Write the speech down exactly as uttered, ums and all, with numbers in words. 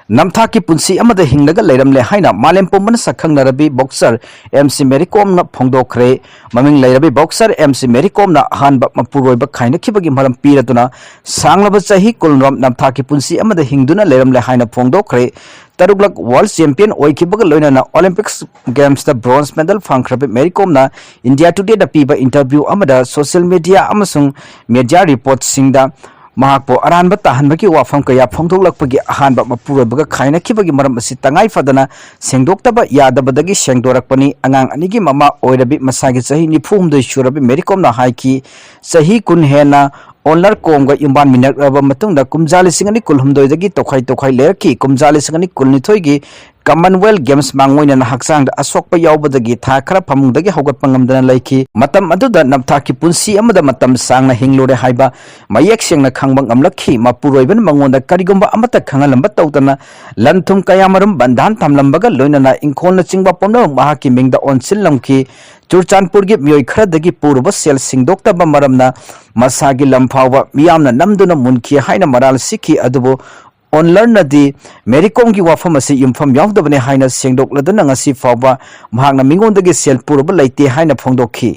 ꯅꯝꯊꯥꯛꯀꯤ ꯄꯨꯟꯁꯤ ꯑꯃꯗ ꯍꯤꯡꯂꯒ ꯂꯩꯔꯝꯂꯦ ꯍꯥꯏꯅ ꯃꯥꯂꯦꯝ ꯄꯨꯝꯕꯅ ꯁꯛꯈꯪꯅꯔꯕꯤ ꯕꯣꯛꯁꯔ ꯑꯦꯝ ꯁꯤ ꯃꯦꯔꯤ ꯀꯣꯝꯅ ꯐꯣꯡꯗꯣꯛꯈ꯭ꯔꯦ꯫ ꯃꯃꯤꯡ ꯂꯩꯔꯕꯤ ꯕꯣꯛꯁꯔ ꯑꯦꯝ ꯁꯤ ꯃꯦꯔꯤ ꯀꯣꯝꯅ ꯑꯍꯥꯟꯕ ꯃꯄꯨꯔꯣꯏꯕ ꯈꯥꯏꯅꯈꯤꯕꯒꯤ ꯃꯔꯝ ꯄꯤꯔꯗꯨꯅ ꯁꯥꯡꯂꯕ ꯆꯍꯤ ꯀꯨꯟꯔꯣꯝ ꯅꯝꯊꯥꯛꯀꯤ ꯄꯨꯟꯁꯤ ꯑꯃꯗ ꯍꯤꯡꯗꯨꯅ ꯂꯩꯔꯝꯂꯦ ꯍꯥꯏꯅ ꯐꯣꯡꯗꯣꯛꯈ꯭ꯔꯦ꯫ ꯇꯔꯨꯛꯂꯛ ꯋꯥꯔꯜꯗ ꯆꯦꯝꯄꯤꯌꯟ ꯑꯣꯏꯈꯤꯕꯒ ꯂꯣꯏꯅꯅ ꯑꯣꯂꯤꯝꯄꯤꯛꯁ ꯒꯦꯝꯁꯇ ꯕ꯭ꯔꯣꯟꯖ ꯃꯦꯗꯜ ꯐꯪꯈ꯭ꯔꯕ ꯃꯦꯔꯤ ꯀꯣꯝꯅ ꯏꯟꯗꯤꯌꯥ ꯇꯨꯗꯦꯗ ꯄꯤꯕ ꯏꯟꯇꯔꯚ꯭ꯌꯨ ꯑꯃꯗ ꯁꯣꯁꯤꯌꯦꯜ ꯃꯤꯗꯤꯌꯥ ꯑꯃꯁꯨꯡ ꯃꯤꯗꯤꯌꯥ ꯔꯤꯄꯣꯔꯠꯁꯤꯡꯗ ꯃꯍꯥꯛꯄꯨ ꯑꯔꯥꯟꯕ ꯇꯥꯍꯟꯕꯒꯤ ꯋꯥꯐꯝ ꯀꯌꯥ ꯐꯣꯡꯗꯣꯛꯂꯛꯄꯒꯤ ꯑꯍꯥꯟꯕ ꯃꯄꯨꯔꯣꯏꯕꯒ ꯈꯥꯏꯅꯈꯤꯕꯒꯤ ꯃꯔꯝ ꯑꯁꯤ ꯇꯉꯥꯏ ꯐꯗꯅ ꯁꯦꯡꯗꯣꯛꯇꯕ ꯌꯥꯗꯕꯗꯒꯤ ꯁꯦꯡꯗꯣꯔꯛꯄꯅꯤ꯫ ꯑꯉꯥꯡ ꯑꯅꯤꯒꯤ ꯃꯃꯥ ꯑꯣꯏꯔꯕꯤ ꯃꯁꯥꯒꯤ ꯆꯍꯤ ꯅꯤꯐꯨ ꯍꯨꯝꯗꯣꯏ ꯁꯨꯔꯕꯤ ꯃꯦꯔꯤ ꯀꯣꯝꯅ ꯍꯥꯏꯈꯤ, ꯆꯍꯤ ꯀꯨꯟ ꯍꯦꯟꯅ ꯑꯣꯅꯔ ꯀꯣꯝꯒ ꯌꯨꯝꯕꯥꯟꯃꯤꯟꯅꯔꯛꯂꯕ ꯃꯇꯨꯡꯗ ꯀꯨꯝꯖꯥ ꯂꯤꯁꯤꯡ ꯑꯅꯤ ꯀꯨꯟꯍꯨꯝꯗꯣꯏꯗꯒꯤ ꯇꯣꯈꯥꯏ ꯇꯣꯈꯥꯏ ꯂꯩꯔꯛꯈꯤ꯫ ꯀꯨꯝꯖꯥ ꯂꯤꯁꯤꯡ ꯑꯅꯤ ꯀꯨꯟꯅꯤꯊꯣꯏꯒꯤ ꯀꯃꯟꯋꯦꯜꯊ ꯒꯦꯝꯁ ꯃꯥꯡꯑꯣꯏꯅꯅ ꯍꯛꯆꯥꯡꯗ ꯑꯁꯣꯛꯄ ꯌꯥꯎꯕꯗꯒꯤ ꯊꯥ ꯈꯔ ꯐꯃꯨꯡꯗꯒꯤ ꯍꯧꯒꯠꯄ ꯉꯝꯗꯅ ꯂꯩꯈꯤ꯫ ꯃꯇꯝ ꯑꯗꯨꯗ ꯅꯝꯊꯥꯛꯀꯤ ꯄꯨꯟꯁꯤ ꯑꯃꯗ ꯃꯇꯝ ꯁꯥꯡꯅ ꯍꯤꯡꯂꯨꯔꯦ ꯍꯥꯏꯕ ꯃꯌꯦꯛ ꯁꯦꯡꯅ ꯈꯪꯕ ꯉꯝꯂꯛꯈꯤ꯫ ꯃꯄꯨꯔꯣꯏꯕꯅ ꯃꯉꯣꯟꯗ ꯀꯔꯤꯒꯨꯝꯕ ꯑꯃꯠꯇ ꯈꯪꯍꯜꯂꯝꯕ ꯇꯧꯗꯅ ꯂꯟ ꯊꯨꯝ ꯀꯌꯥꯃꯔꯨꯝ ꯕꯟꯙꯥꯟ ꯊꯝꯂꯝꯕꯒ ꯂꯣꯏꯅꯅ ꯏꯪꯈꯣꯜꯅꯆꯤꯡꯕ ꯄꯨꯝꯅꯃꯛ ꯃꯍꯥꯛꯀꯤ ꯃꯤꯡꯗ ꯑꯣꯟꯁꯤꯜꯂꯝꯈꯤ꯫ ꯆꯨꯔꯆꯥꯟꯄꯨꯔꯒꯤ ꯃꯤꯑꯣꯏ ꯈꯔꯗꯒꯤ ꯄꯨꯔꯨꯕ ꯁꯦꯜ ꯁꯤꯡꯗꯣꯛꯇꯕ ꯃꯔꯝꯅ ꯃꯁꯥꯒꯤ ꯂꯝ ꯐꯥꯎꯕ ꯃꯤꯌꯥꯝꯅ ꯅꯝꯗꯨꯅ ꯃꯨꯟꯈꯤ ꯍꯥꯏꯅ ꯃꯔꯥꯜ ꯁꯤꯈꯤ꯫ ꯑꯗꯨꯕꯨ ꯑꯣꯅꯔꯅꯗꯤ ꯃꯦꯔꯤ ꯀꯣꯝꯒꯤ ꯋꯥꯐꯝ ꯑꯁꯤ ꯌꯨꯝꯐꯝ ꯌꯥꯎꯗꯕꯅꯤ ꯍꯥꯏꯅ ꯁꯦꯡꯗꯣꯛꯂꯗꯨꯅ ꯉꯁꯤ ꯐꯥꯎꯕ ꯃꯍꯥꯛꯅ ꯃꯤꯉꯣꯟꯗꯒꯤ ꯁꯦꯜ ꯄꯨꯔꯨꯕ ꯂꯩꯇꯦ ꯍꯥꯏꯅ ꯐꯣꯡꯗꯣꯛꯈꯤ꯫